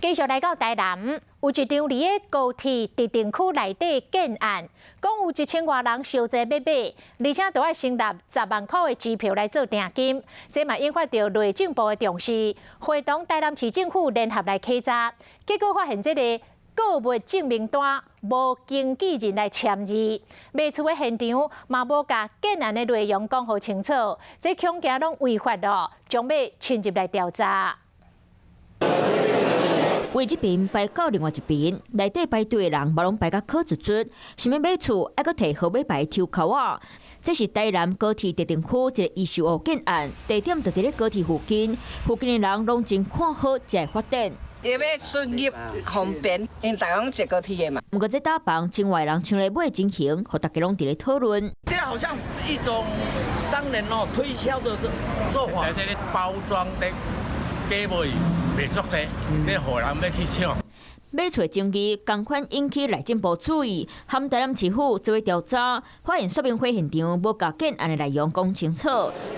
繼續來到台南，有一場佇咧高鐵特定區內底建案，講有1000外人相爭欲買，而且都愛先納10萬箍的支票來做訂金，這嘛引發著內政部的重視，會同台南市政府聯合來稽查，結果發現這個購物證明單無經紀人來簽字，賣厝的現場嘛無共建案的內容講予清楚，這恐驚攏違法囉，將欲深入來調查。為這邊排到另外一邊，內底排隊的人嘛攏排甲靠足足，想欲買厝愛閣提號碼牌抽鬮仔。這是台南高鐵特定區一個預售屋建案，地點就佇咧高鐵附近，附近的人攏真看好這个發展。欲出入方便，因為大家攏坐高鐵的嘛。毋過這打房千外人搶來買情形，予大家攏佇咧討論。這好像是一種商人哦推銷的做法，這個包裝的假賣賣足濟，欲予人欲去搶。買厝爭議，仝款引起內政部注意，和台南市府做調查，發現說明會現場無共建案的內容講清楚，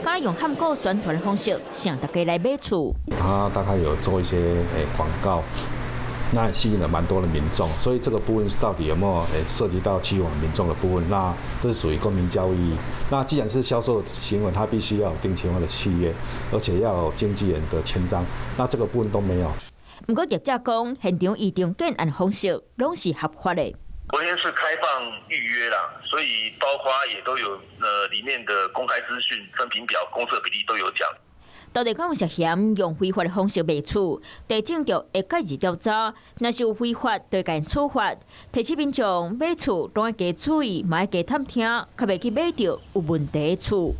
敢用喊古宣傳的方式，請大家來買厝。他大概有做一些廣告，那也吸引了蠻多的民眾，所以這個部分到底有沒有涉及到欺罔民眾的部分？那這是屬於公平交易。那既然是銷售行為，他必須要有定期化的契約，而且要有經紀人的簽章，那這個部分都沒有。毋過業者講，現場預定建案方式攏是合法的。昨天是開放預約啦，所以包括也都有裡面的公開資訊、分評表、公設比例都有講。到底敢有涉嫌用非法的方式賣厝？地政局會介入調查，若是有違法，就會共處罰。提醒民眾買厝攏愛加注意，嘛愛加探聽，較袂去買著有問題的厝。